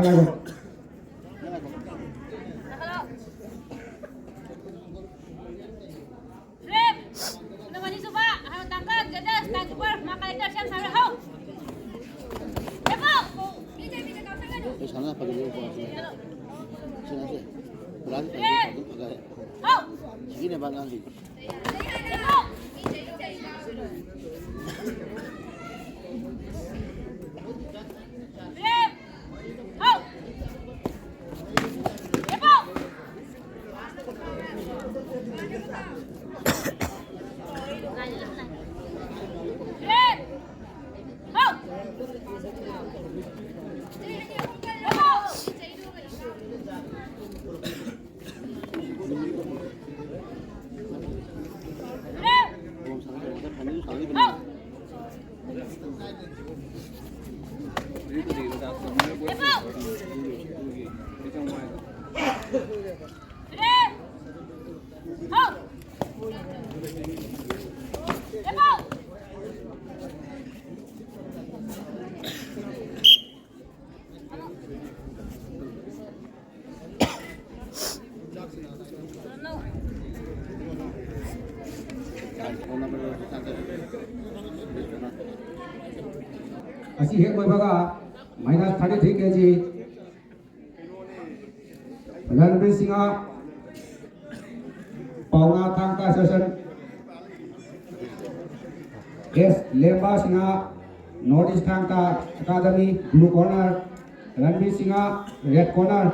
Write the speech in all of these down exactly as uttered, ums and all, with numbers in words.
Frame! Number ꯑꯅꯤꯁꯨꯕ, ꯍꯥꯏꯔꯣ, ꯇꯥꯡꯀꯛ, ꯖꯦꯖꯁ, ꯇꯥꯡꯀꯛ ꯀꯤꯄꯔ, ꯃꯥ ꯀꯂꯦꯛꯇꯔ ꯁꯦꯝ ꯁꯥꯔꯣ, ꯍꯧ! ꯂꯦꯞꯄꯣ! ꯑꯩ ꯁꯥꯟꯅ ꯐꯖꯅ ꯌꯦꯡꯉꯨꯀꯣ, ꯁꯤꯅ꯫ ꯁꯤꯅ ꯁꯤ꯫ ꯄꯨꯔꯥ ꯐ꯭ꯔꯦꯝ! ꯐꯖꯅ ꯐꯖꯔꯦ꯫ ꯍꯧ! ꯁꯤꯒꯤꯅꯦꯕ ꯑꯉꯥꯡꯁꯤꯡ꯫ ꯂꯦꯞꯄꯣ! ꯐ꯭ꯔꯦꯝ! ꯍꯧ! ꯂꯦꯞꯄꯣ! ꯐ꯭ꯔꯦꯝ! ꯍꯧ! ꯂꯦꯞꯄꯣ! ꯐ꯭ꯔꯦꯝ! ꯍꯧ! ꯑꯁꯤ ꯍꯦꯛ ꯂꯣꯏꯕꯒ minus thirty three K G ꯔꯟꯕꯤꯔ ꯁꯤꯡꯍ, ꯄꯥꯎꯅꯥ ꯊꯥꯡ ꯇꯥ ꯁꯦꯁꯟ, ꯑꯦꯁ ꯂꯦꯝꯕ ꯁꯤꯡꯍ, North East ꯊꯥꯡ ꯇꯥ ꯑꯦꯀꯥꯗꯃꯤ, blue corner, ꯔꯟꯕꯤꯔ ꯁꯤꯡꯍ, red corner꯫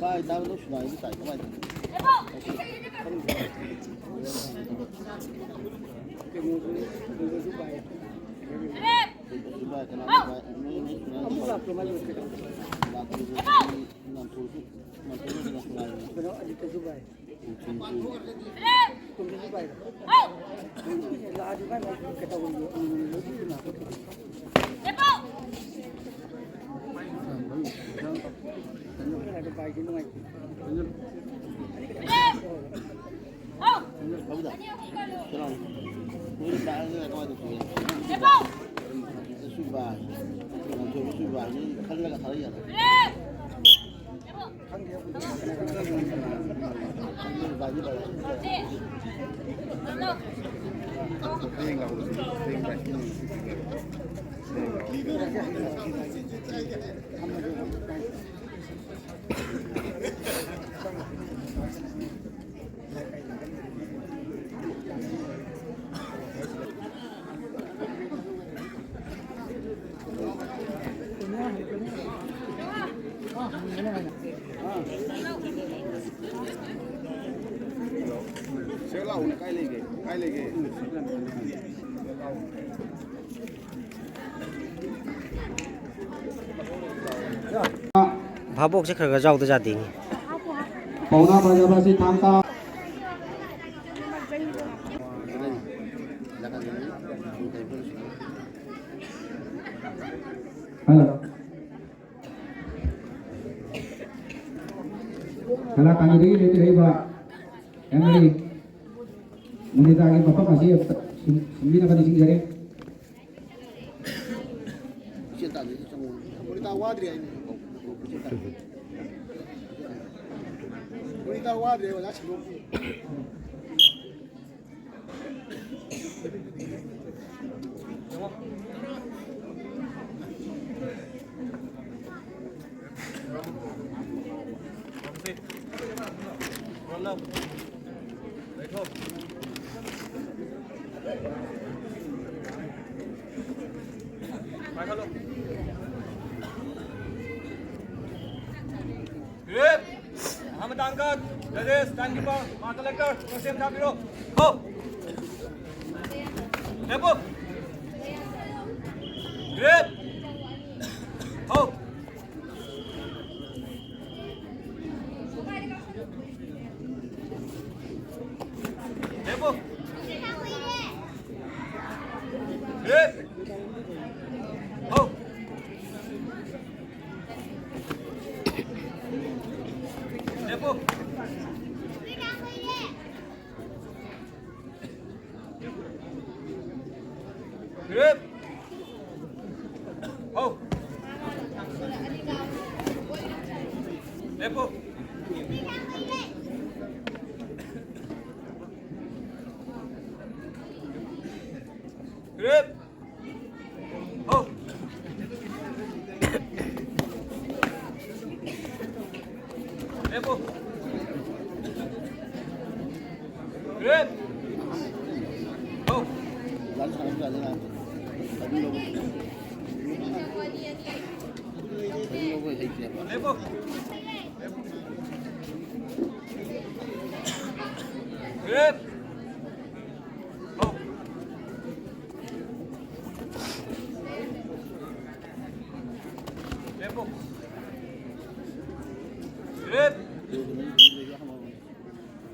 ꯀꯥꯏ ꯇꯥꯕꯅꯣ? ꯁꯨꯃꯥꯏꯅ ꯇꯥꯏ꯫ ꯀꯃꯥꯏꯅ ꯇꯧꯅꯤ? ꯁꯦ ꯂꯥꯛꯑꯣꯅꯦ, ꯀꯥꯏ ꯂꯩꯒꯦ? ꯀꯥꯏ ꯂꯩꯒꯦ? ꯚꯥꯕꯣꯛꯁꯦ ꯈꯔ ꯈꯔ ꯌꯥꯎꯗ ꯌꯥꯗꯦꯅꯦ꯫ ꯄꯥꯎꯅꯥ ꯕꯖꯥꯔ ꯑꯁꯤ ꯊꯥꯡ ꯇꯥ꯫ ꯍꯜꯂꯣ꯫ ꯀꯂꯥꯀꯥꯔꯤꯗꯒꯤ ꯂꯩꯕꯤꯔꯛꯏꯕ ꯑꯦꯝ ꯑꯦꯜ ꯑꯦ ꯃꯣꯅꯤꯇꯥꯒꯤ ꯃꯐꯝ ꯑꯁꯤ ꯁꯤꯟ-, ꯁꯤꯟꯕꯤꯅꯕ ꯅꯤꯡꯁꯤꯡꯖꯔꯤ꯫ ꯃꯣꯅꯤꯇꯥ ꯋꯥꯗ꯭ꯔꯤ ꯍꯥꯏꯅꯤ꯫ ꯃꯣꯅꯤꯇꯥ ꯋꯥꯗ꯭ꯔꯤ ꯑꯣꯖꯥ ꯁꯤꯟꯗꯣꯛꯄꯤꯌꯨ꯫ Good. ꯑꯍꯥꯟꯕ ꯇꯥꯡꯀꯛ꯫ Judges, timekeeper, mark collector, ꯁꯦꯝ ꯁꯥꯕꯤꯔꯣ꯫ Go! Tempo! Grip! Go! Tempo! Grip! Go! Tempo! Grip! Go! Tempo! Grip! Go! Tempo! Grip! Go! Tempo! Grip! Go! Tempo! Grip!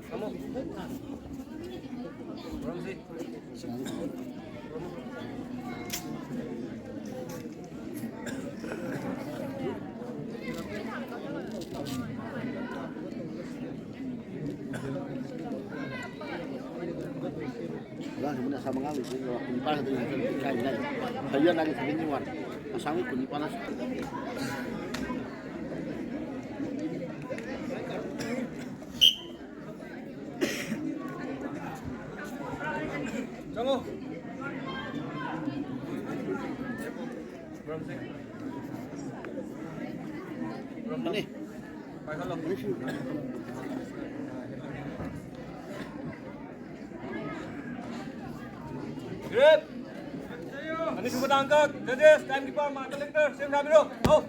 Kamu. Ramzi. ꯑꯉꯥꯡꯁꯤꯡꯕꯨꯅ Assam ꯑꯉꯥꯡꯁꯤꯡꯁꯤ ꯀꯨꯟꯅꯤꯄꯥꯟ ꯈꯛꯇ ꯌꯦꯡꯁꯤꯟꯕ ꯏꯀꯥꯏ ꯍꯥꯏꯅ ꯍꯩꯌꯔ ꯅꯥꯏꯟꯇꯤ ꯁꯚꯦꯟꯇꯤ ꯋꯥꯟ ꯑꯁꯥꯝꯒꯤ ꯀꯨꯟꯅꯤꯄꯥꯟ ꯑꯁꯤ꯫ ꯆꯪꯉꯣ꯫ ꯄꯥꯏꯈꯠꯂꯣ꯫ Grip! ꯑꯅꯤꯁꯨꯕ ꯇꯥꯡꯀꯛ, judges, timekeeper, mark collector, ꯁꯦꯝ ꯁꯥꯕꯤꯔꯣ꯫ Go!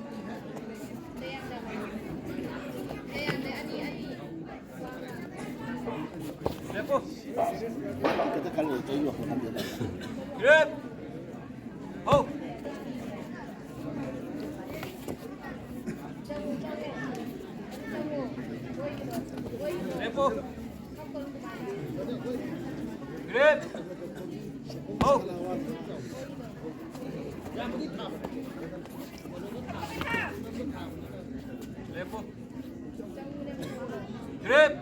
ꯈꯛꯇ ꯈꯜꯂꯦ, ꯑꯇꯩ ꯋꯥꯈꯜ ꯈꯟꯗꯦꯗ꯫ ꯔꯦꯞ! ꯍꯧ! ꯂꯦꯞꯄꯨ! ꯔꯦꯞ! ꯍꯧ! ꯂꯦꯞꯄꯨ! ꯔꯦꯞ!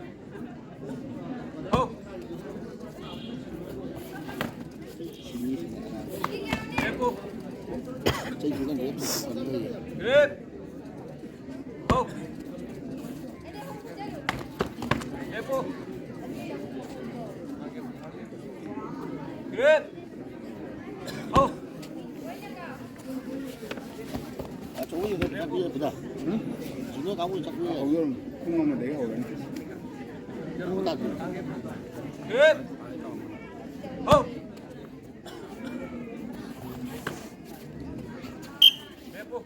ꯍꯧ! ꯂꯦꯞꯄꯨ! ꯔꯦꯞ! ꯍꯧ! ꯂꯦꯞꯄꯨ! ꯔꯦꯞ! ꯍꯧ! ꯑꯆꯧꯕꯗꯨꯗ ꯄꯩꯁꯥ ꯄꯤꯔꯛꯄꯗ꯫ ꯎꯝ? ꯖꯨꯅꯤꯌꯔ ꯀꯥꯡꯕꯨ ꯆꯠꯄꯤꯔꯛꯑꯦ꯫ ꯍꯧꯗꯣꯔꯝꯅꯤ꯫ ꯄꯨꯡ ꯑꯃꯗꯒꯤ ꯍꯧꯔꯅꯤ꯫ ꯄꯨꯡ ꯇꯥꯗ꯭ꯔꯤ꯫ ꯍꯦꯞ! ꯍꯧ! ꯂꯦꯞꯄꯨ꯫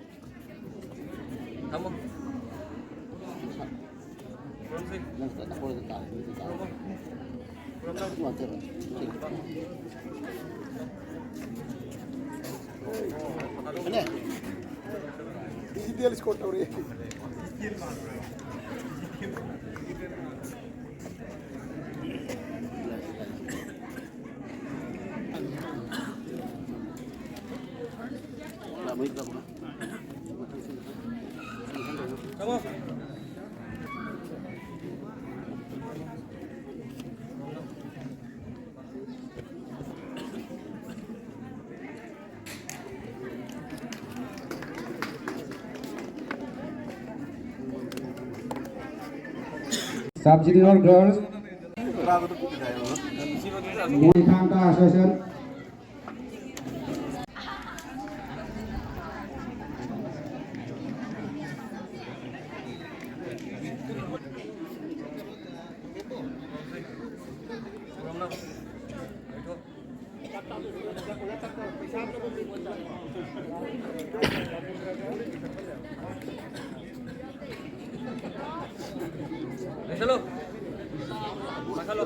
ꯊꯝꯃꯣ꯫ ꯈꯨꯔꯨꯝꯁꯤ꯫ ꯅꯪ ꯆꯠ-, ꯅꯈꯣꯏꯗ ꯇꯥꯔꯦ꯫ ꯈꯨꯔꯨꯝꯃꯣ꯫ ꯈꯨꯔꯨꯝꯃꯣ꯫ ꯅꯨꯡꯉꯥꯏꯇꯦꯕ꯫ ꯐꯅꯦ꯫ ꯗꯤꯖꯤꯇꯦꯜ ꯁ꯭ꯀꯣꯔ ꯇꯧꯔꯛꯑꯦ꯫ Sub junior girls, Mui Thangka Association. ꯂꯩꯁꯜꯂꯨ꯫ ꯂꯩꯁꯜꯂꯨ꯫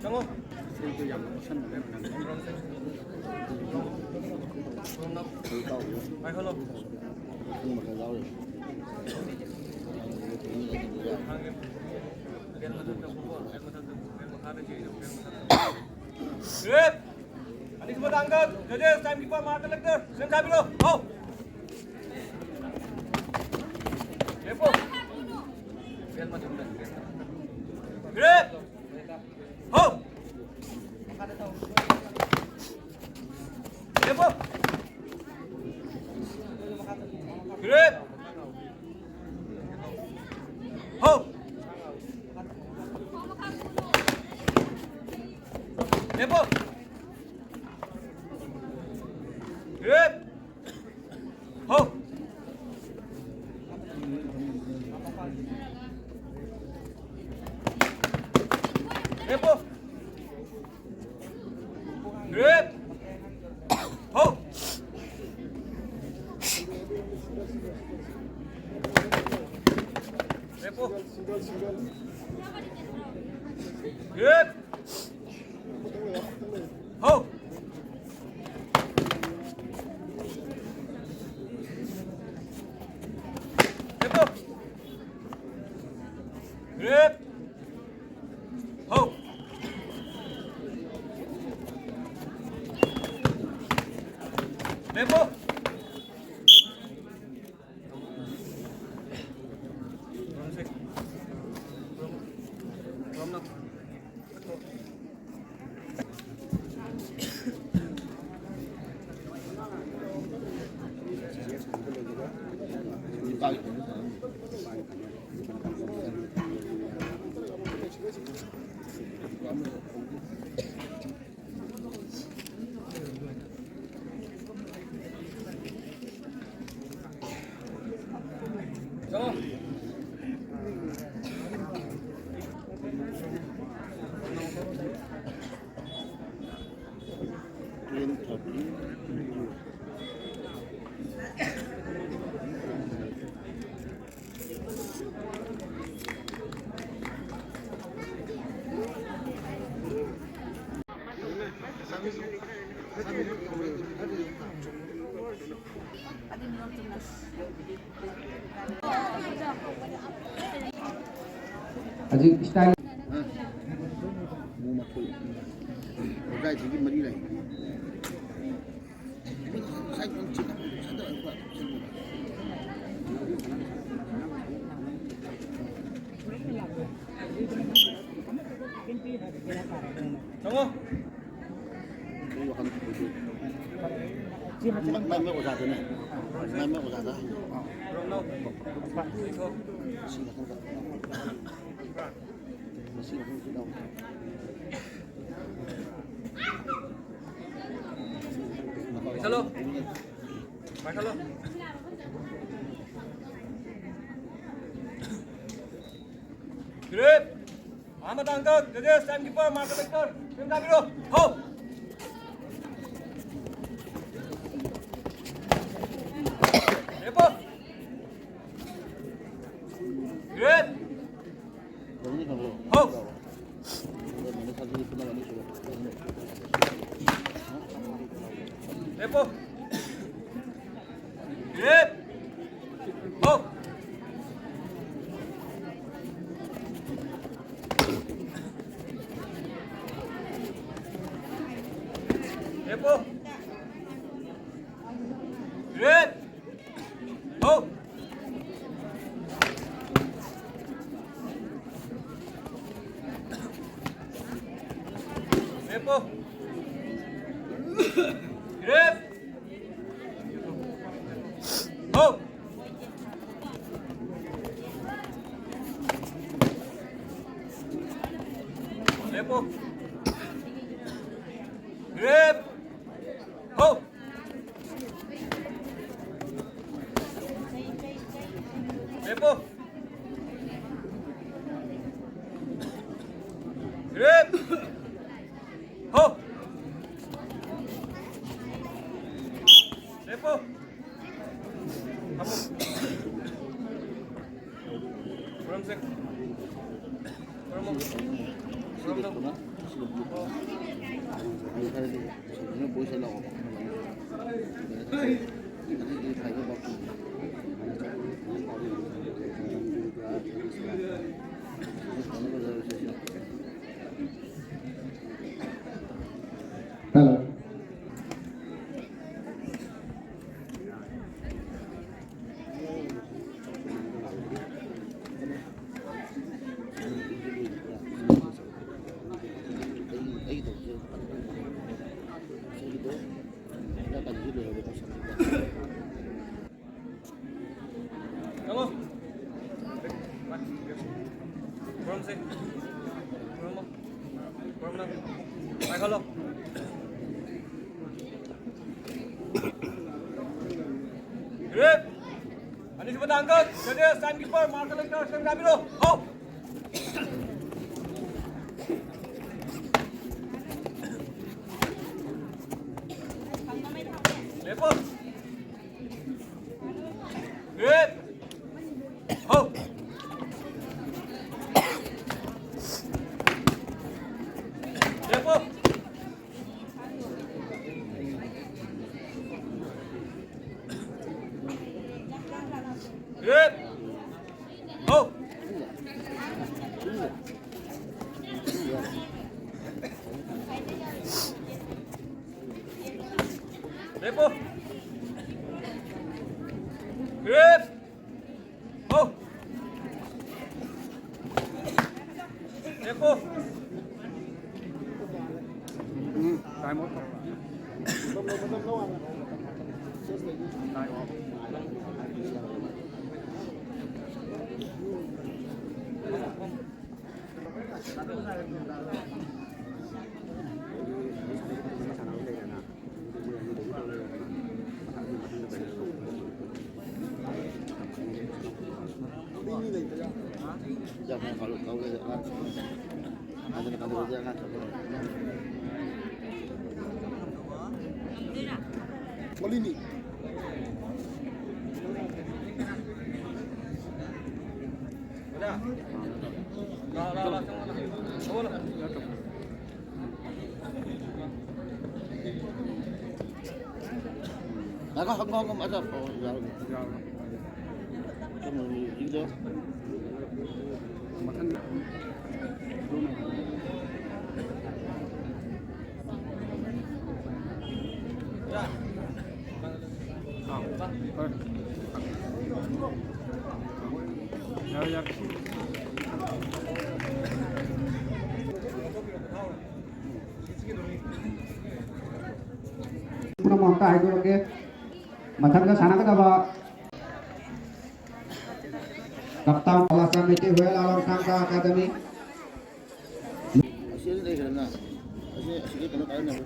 ꯆꯪꯉꯣ꯫ ꯄꯥꯏꯈꯠꯂꯣ꯫ Grip. ꯑꯅꯤꯁꯨꯕ ꯇꯥꯡꯀꯛ, judges, time keeper, mark collector, ꯁꯦꯝ ꯁꯥꯕꯤꯔꯣ꯫ ꯍꯣ꯫ ꯂꯦꯞꯄꯣ꯫ Grip. ꯍꯣ꯫ ꯂꯦꯞꯄꯣ꯫ Grip. ꯍꯣ꯫ ꯂꯦꯞꯄꯣ꯫ Grip. ꯍꯣ꯫ ꯂꯦꯞꯄꯣ꯫ Grip. ꯍꯣ꯫ ꯂꯦꯞꯄꯣ꯫ Grip. ꯍꯣ꯫ ꯂꯦꯞꯄꯣ꯫ Grip. ꯍꯣ꯫ ꯂꯦꯞꯄꯣ꯫ ꯍꯧꯖꯤꯛ ꯏꯁꯇꯥꯏꯜ ꯃꯈꯣꯡ ꯃꯊꯣꯏ ꯃꯈꯥꯏꯗꯒꯤ ꯃꯔꯤ ꯂꯩ꯫ ꯆꯪꯉꯣ꯫ ꯃꯥꯏ ꯃꯥꯏ ꯑꯣꯖꯥꯗꯅꯦ꯫ ꯃꯥꯏ ꯃꯥꯏ ꯑꯣꯖꯥꯗ ꯍꯪꯉꯣ꯫ ꯁꯤ ꯃꯊꯪꯗ꯫ ꯃꯁꯤ ꯃꯊꯪꯗ ꯂꯥꯎ꯫ ꯄꯥꯏꯈꯠꯂꯣ꯫ ꯄꯥꯏꯈꯠꯂꯣ꯫ ꯒ꯭ꯔꯦꯠ꯫ ꯑꯍꯥꯟꯕ ꯇꯥꯡꯀꯛ, ꯖꯖꯦꯁ, ꯇꯥꯏꯝ ꯀꯤꯄꯔ, ꯃꯥꯔꯛ ꯀꯂꯦꯛꯇꯔ, ꯐꯤꯜ ꯀꯥꯕꯤꯔꯣ꯫ ꯍꯣ! ꯂꯦꯞꯄꯣ! ꯒ꯭ꯔꯦꯠ! ꯍꯣ! ꯂꯦꯞꯄꯣ! ꯒ꯭ꯔꯦꯠ! ꯍꯣ! ꯂꯦꯞꯄꯣ! ꯒ꯭ꯔꯦꯠ! ꯍꯣ! ꯂꯦꯞꯄꯣ! ꯒ꯭ꯔꯦꯠ! ꯍꯣ! ꯂꯦꯞꯄꯣ! ꯒ꯭ꯔꯦꯠ! ꯍꯣ! ꯂꯦꯞꯄꯣ! ꯒ꯭ꯔꯦꯠ! ꯍꯣ! ꯂꯦꯞꯄꯣ! ꯐꯝꯃꯣ꯫ ꯈꯨꯔꯨꯝꯁꯦ꯫ ꯈꯨꯔꯨꯝꯃꯣ꯫ ꯈꯨꯔꯨꯝꯃꯣ꯫ ꯄꯥꯏꯈꯠꯂꯣ꯫ ꯔꯦꯞ꯫ ꯑꯅꯤꯁꯨꯕ ꯇꯥꯡꯀꯛ, ꯖꯦꯅꯔꯦꯜ ꯇꯥꯏꯝ ꯀꯤꯄꯔ, ꯃꯥꯔꯛꯇ ꯂꯩꯇꯅ ꯁꯦꯝ ꯀꯥꯕꯤꯔꯣ꯫ ꯍꯧ꯫ ꯂꯦꯞꯄꯣ꯫ ꯔꯦꯞ꯫ ꯍꯧ꯫ ꯂꯦꯞꯄꯣ꯫ ꯔꯦꯞ꯫ ꯍꯧ꯫ ꯂꯦꯞꯄꯣ꯫ ꯔꯦꯞ꯫ ꯍꯧ꯫ ꯂꯦꯞꯄꯣ꯫ ꯎꯝ, time out ꯇꯧꯔꯣ꯫ Time out꯫ ꯉꯥꯏꯈꯣ, ꯍꯪꯉꯣ, ꯍꯪꯉꯣ, ꯑꯆꯥ, ꯑꯣ, ꯌꯥꯔꯦ꯫ ꯌꯥꯔꯦ꯫ ꯀꯩꯅꯣ, ꯏꯗꯣ꯫ ꯃꯊꯪ꯫ ꯑꯥ, ꯍꯣꯏ꯫ ꯌꯥꯔꯦ, ꯌꯥꯔꯦ꯫ ꯄꯨꯝꯅꯃꯛꯇ ꯍꯥꯏꯗꯣꯔꯛꯀꯦ꯫ ꯃꯊꯪꯗ ꯁꯥꯟꯅꯒꯗꯕ ꯀꯞꯇꯥꯟ ꯕꯂꯥꯆꯟ ꯃꯩꯇꯩ ꯍꯨꯌꯦꯜ ꯑꯥꯂꯣꯡ ꯊꯥꯡꯒ ꯑꯦꯀꯥꯗꯃꯤ꯫ ꯑꯁꯤ ꯂꯩꯈ꯭ꯔꯦꯅ꯫ ꯑꯁꯤ, ꯑꯁꯤꯒꯤ ꯀꯩꯅꯣ ꯀꯥꯏꯅꯕ꯫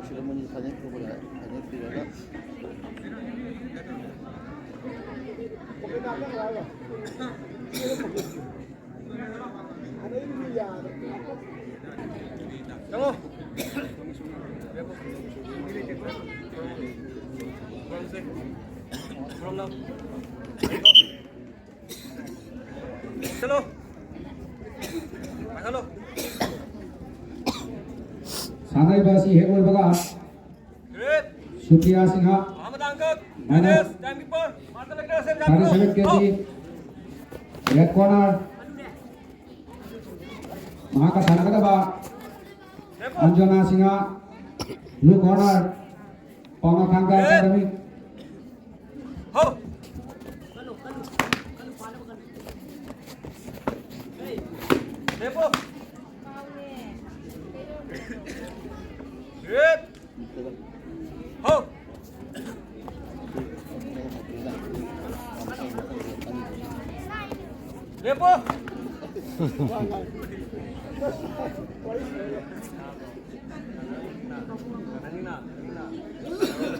ꯁꯤꯗ ꯃꯣꯏꯅꯤ ꯐꯥꯏꯅꯦꯜ ꯊꯣꯛꯄ ꯌꯥꯏ꯫ ꯐꯥꯏꯅꯦꯜ ꯄꯤꯔꯒ꯫ ꯆꯪꯉꯣ꯫ ꯆꯠꯂꯣ꯫ ꯄꯥꯏꯈꯠꯂꯣ꯫ ꯁꯥꯟꯅꯔꯤꯕ ꯑꯁꯤ ꯍꯦꯛ ꯂꯣꯏꯕꯒ Supriya Singh, minus thirty seven ꯀꯦꯖꯤ, ꯔꯦꯗ ꯀꯣꯔꯅꯔ, ꯃꯍꯥꯛꯀ ꯁꯥꯟꯅꯒꯗꯕ ꯑꯟꯖꯅꯥ ꯁꯤꯡꯍ, ꯕ꯭ꯂꯨ ꯀꯣꯔꯅꯔ, ꯄꯥꯎꯅꯥ ꯊꯥꯡꯒ ꯑꯦꯀꯥꯗꯃꯤ꯫ ꯍꯣ꯫ ꯂꯦꯞꯄꯣ꯫ ꯔꯦꯠ꯫ ꯍꯣ꯫ ꯂꯦꯞꯄꯣ꯫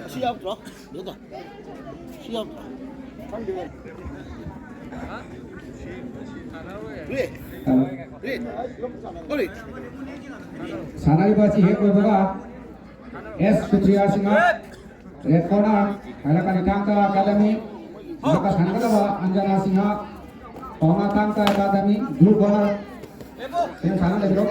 ꯁꯤ ꯌꯥꯎꯗ꯭ꯔꯣ? ꯌꯥꯎꯗ꯭ꯔꯣ? ꯁꯤ ꯌꯥꯎꯗ꯭ꯔꯣ? ꯔꯦ꯫ ꯔꯦ꯫ ꯁꯣꯔꯤ꯫ ꯁꯥꯟꯅꯔꯤꯕ ꯑꯁꯤ ꯍꯦꯛ ꯂꯣꯏꯕꯒ ꯑꯦꯁ ꯁꯨꯄ꯭ꯔꯤꯌꯥ ꯁꯤꯡꯍ, ꯔꯦꯗ ꯀꯣꯔꯅꯔ, ꯍꯥꯏꯂꯀꯥꯅꯤ ꯊꯥꯡꯒ ꯑꯦꯀꯥꯗꯃꯤ, ꯃꯍꯥꯛꯀ ꯁꯥꯟꯅꯒꯗꯕ ꯑꯟꯖꯅꯥ ꯁꯤꯡꯍ, ꯄꯥꯎꯅꯥ ꯊꯥꯡꯒ ꯑꯦꯀꯥꯗꯃꯤ, ꯕ꯭ꯂꯨ ꯀꯣꯔꯅꯔ, ꯁꯦꯝ ꯁꯥꯅ ꯂꯩꯕꯤꯔꯣ꯫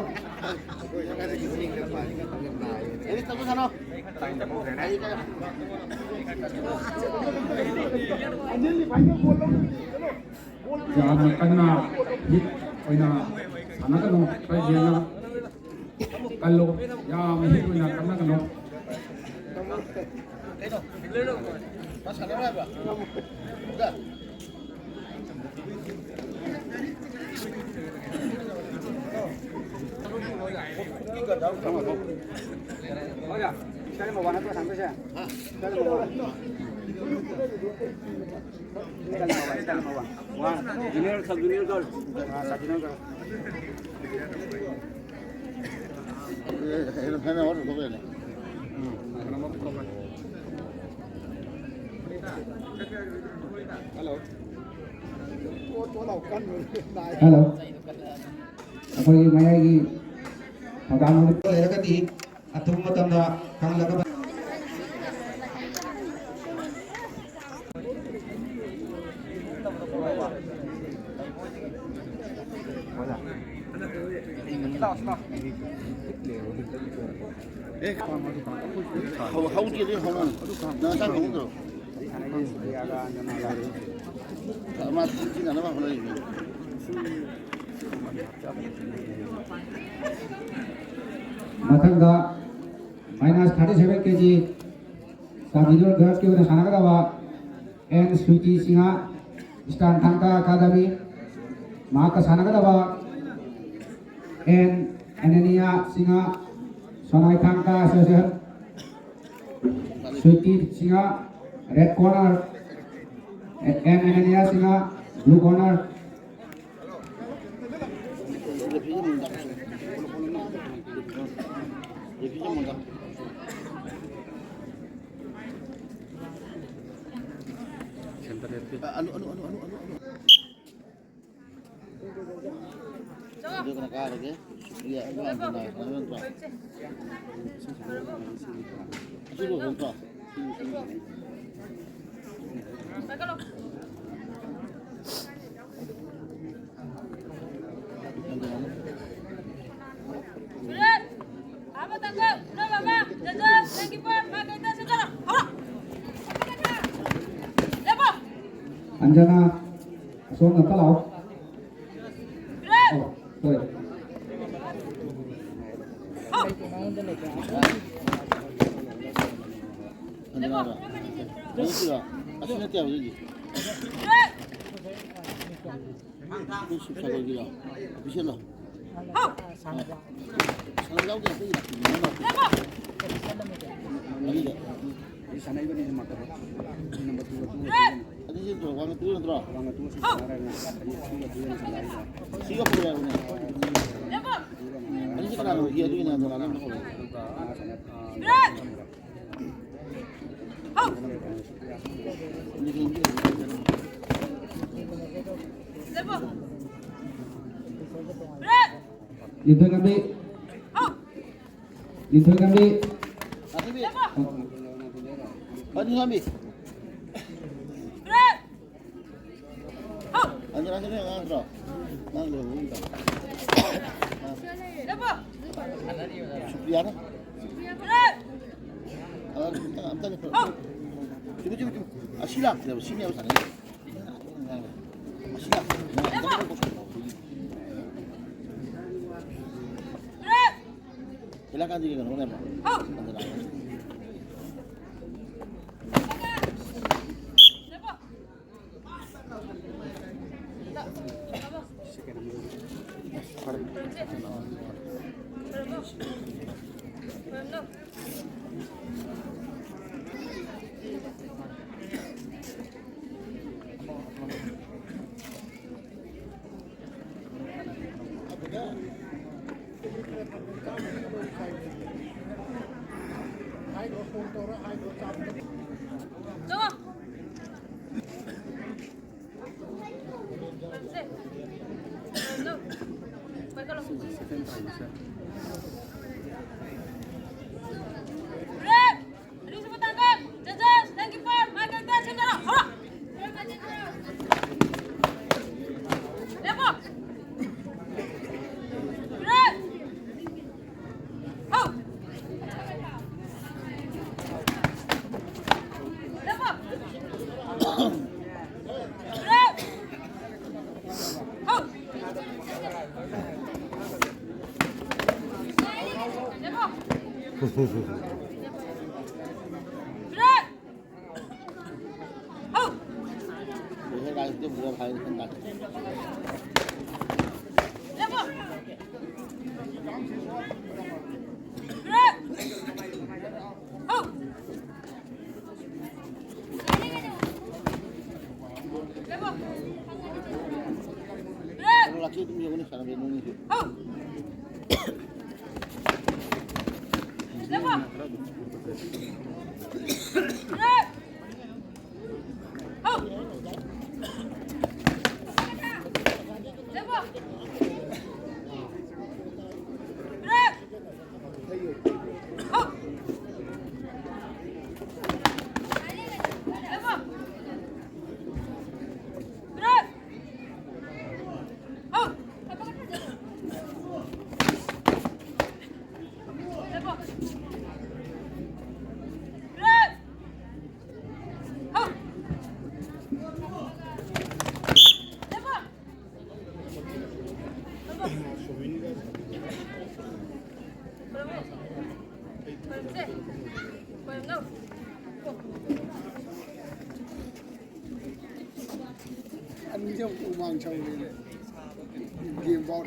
ꯌꯥꯝꯅ ꯀꯟꯅ ꯍꯤꯠ ꯑꯣꯏꯅ ꯁꯥꯟꯅꯒꯅꯨ꯫ ꯈꯔ ꯌꯦꯡꯅ ꯀꯜꯂꯨ꯫ ꯌꯥꯝꯅ ꯍꯤꯠ ꯑꯣꯏꯅ ꯀꯟꯅꯒꯅꯨ꯫ Style number one ꯅꯠꯇ꯭ꯔꯣ ꯁꯥꯟꯅꯗꯣꯏꯁꯦ? Style number one. Style number one. One. Junior, sub junior girl. ꯑꯥ, sub junior girl. Hello. ꯑꯩꯈꯣꯏꯒꯤ ꯃꯌꯥꯏꯒꯤ ꯊꯧꯗꯥꯡ ꯂꯧꯔꯤꯕ ꯂꯩꯔꯒꯗꯤ ꯑꯊꯨꯕ ꯃꯇꯝꯗ ꯈꯪꯍꯜꯂꯛꯀꯗꯕ꯫ ꯍꯧ-, ꯍꯧꯗꯦꯗꯤ ꯍꯧꯔꯛꯑꯅꯨ꯫ ꯅꯪ ꯆꯥꯛ ꯊꯣꯡꯗ꯭ꯔꯣ? ꯃꯥ ꯁꯤꯖꯤꯟꯅꯅꯕ ꯍꯣꯠꯅꯔꯤꯕꯅꯤ꯫ ꯃꯊꯪꯗ minus thirty seven kg sub junior girls ꯀꯤ ꯑꯣꯏꯅ ꯁꯥꯟꯅꯒꯗꯕ N Sweety Singha, eastern Thangta academy. ꯃꯍꯥꯛꯀ ꯁꯥꯟꯅꯒꯗꯕ N Ananiya Singha, Sonai Thangta association. Sweety Singha, red corner. N Ananiya Singha, blue corner. ꯑꯗꯨꯒ ꯀꯥꯔꯒꯦ꯫ ꯑꯗꯨꯒ ꯑꯗꯨ ꯍꯥꯟꯅ ꯁꯥꯟꯅꯔꯣ ꯅꯠꯇ꯭ꯔꯣ? ꯑꯗꯨ ꯂꯣꯏꯔ ꯅꯠꯇ꯭ꯔꯣ? ꯑꯟꯖꯅꯥ, ꯑꯁꯣꯝꯗ ꯑꯝꯇ ꯂꯥꯛꯑꯣ꯫ ꯑꯣ, ꯁꯣꯔꯤ꯫ ꯑꯟꯖꯅꯥꯔꯣ? ꯑꯁꯤ ꯅꯠꯇꯦ ꯍꯧꯖꯤꯛ꯫ ꯑꯩꯈꯣꯏ ꯁꯨꯛ ꯁꯥꯒꯣꯜꯒꯤꯔꯣ? ꯑꯣꯐꯤꯁꯦꯜꯂꯣ? ꯌꯥꯎꯗꯦ, ꯑꯇꯩ ꯃꯔꯤꯗ꯫ ꯑꯗꯨꯗꯤ ꯅꯠꯇ꯭ꯔꯣ? ꯋꯥꯡ ꯇꯨ ꯅꯠꯇ꯭ꯔꯣ? ꯁꯤꯒ ꯄꯨꯔꯦ ꯍꯥꯏꯕꯅꯦ꯫ ꯑꯅꯤꯁꯤ ꯀꯅꯥꯅꯣ? ꯑꯗꯨꯒꯤꯅꯦ, ꯑꯗꯨꯅ ꯑꯗꯨꯝ ꯍꯧꯔꯦ꯫ ꯂꯤꯟꯊꯣꯏ ꯉꯝꯕꯤ꯫ ꯂꯤꯟꯊꯣꯏ ꯉꯝꯕꯤ꯫ ꯂꯤꯟꯊꯣꯏ ꯉꯝꯕꯤ꯫ ꯑꯟꯖꯅꯥ, ꯑꯟꯖꯅꯥ, ꯑꯉꯥꯡ ꯅꯠꯇ꯭ꯔꯣ? ꯑꯉꯥꯡ ꯂꯩꯍꯧꯕꯒꯨꯝ ꯇꯧ꯫ ꯑꯥ꯫ ꯁꯨꯄ꯭ꯔꯤꯌꯥꯅ? ꯑꯥ, ꯑꯝꯇ, ꯑꯝꯇ ꯂꯦꯞꯄꯣ꯫ ꯆꯨꯝꯃꯤ, ꯆꯨꯝꯃꯤ, ꯆꯨꯝꯃꯤ꯫ ꯑꯁꯤ ꯂꯥꯛꯇ꯭ꯔꯦꯕ, ꯁꯤꯅꯦꯕ ꯁꯥꯟꯅꯩꯁꯦ꯫ ꯑꯁꯤ ꯂꯥꯛꯇ꯭ꯔꯦꯕ꯫ ꯍꯦꯂꯥꯀꯥꯟꯗꯤꯒꯤ ꯀꯩꯅꯣ ꯂꯩꯕ꯭ꯔꯣ? ꯑꯟꯖꯅꯥ꯫ ꯑꯗꯨꯝ ꯌꯦꯡꯉꯨꯅꯦ, ꯁꯥꯟꯅꯕ ꯅꯣꯡꯅꯤꯁꯦ꯫ ꯑꯅꯤꯁꯦ ꯑꯃꯨꯛ ꯍꯨꯃꯥꯡ ꯁꯧꯔꯦꯅꯦ꯫ ꯒꯦꯝ ꯐꯥꯎ꯫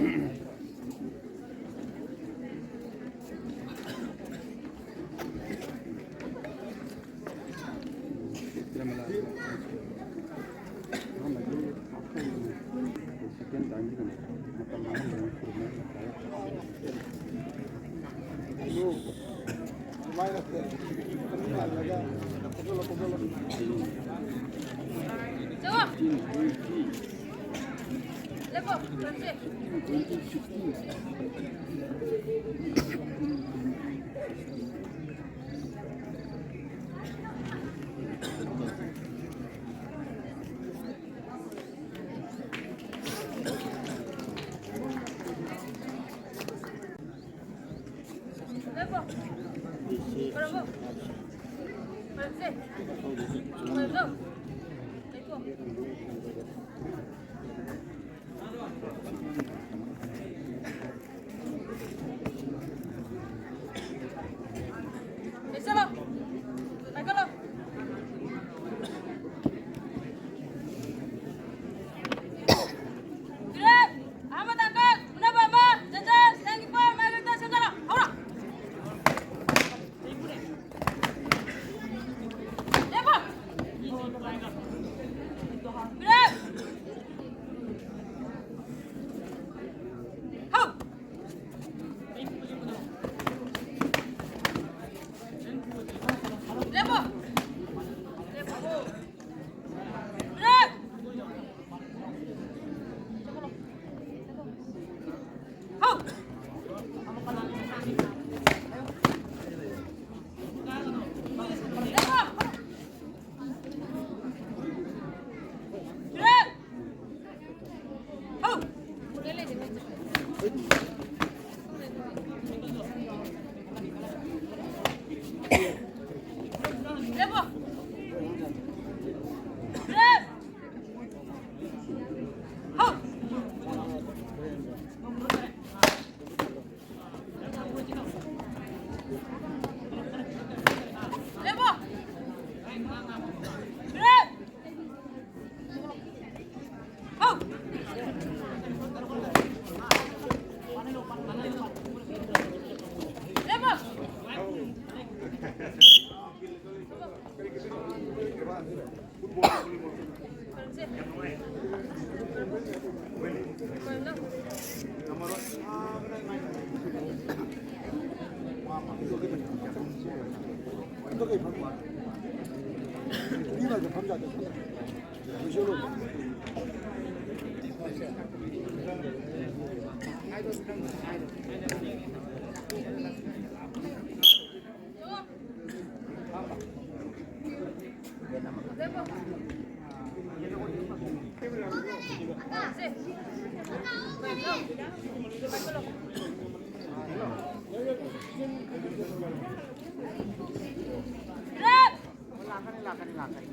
ꯂꯥꯛꯀꯅꯤ, ꯂꯥꯛꯀꯅꯤ꯫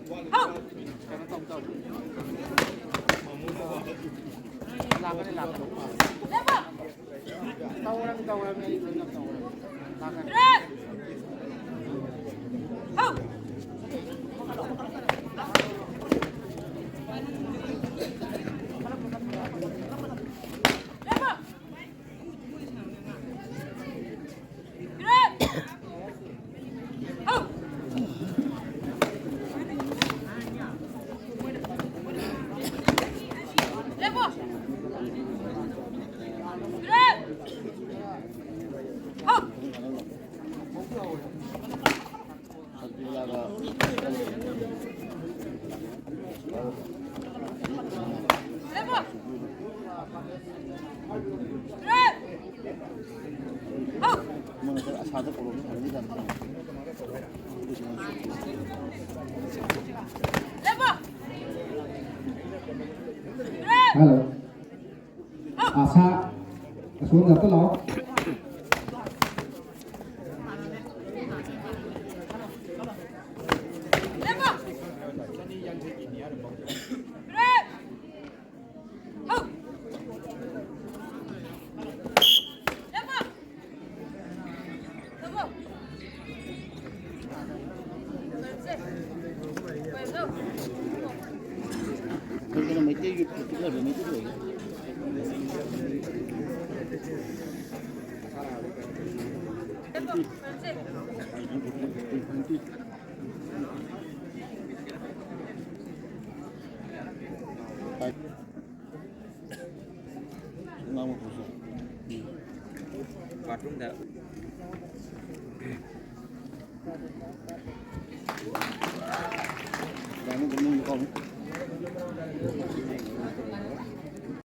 ꯀꯩꯅꯣ ꯇꯧ, ꯇꯧ꯫ ꯂꯥꯛꯀꯅꯤ, ꯂꯥꯛꯀꯅꯤ꯫ ꯇꯧꯔꯝꯃꯤ, ꯇꯧꯔꯝꯃꯤ, ꯑꯩ ꯂꯣꯏꯅ ꯇꯧꯔꯝꯃꯤ꯫ ꯂꯥꯛꯀꯅꯤ꯫ ꯍꯜꯂꯣ꯫ ꯑꯥꯁꯥ, ꯑꯁꯣꯝꯗ ꯑꯝꯇ ꯂꯥꯛꯑꯣ꯫ ꯕꯥꯊꯔꯨꯝꯗ꯫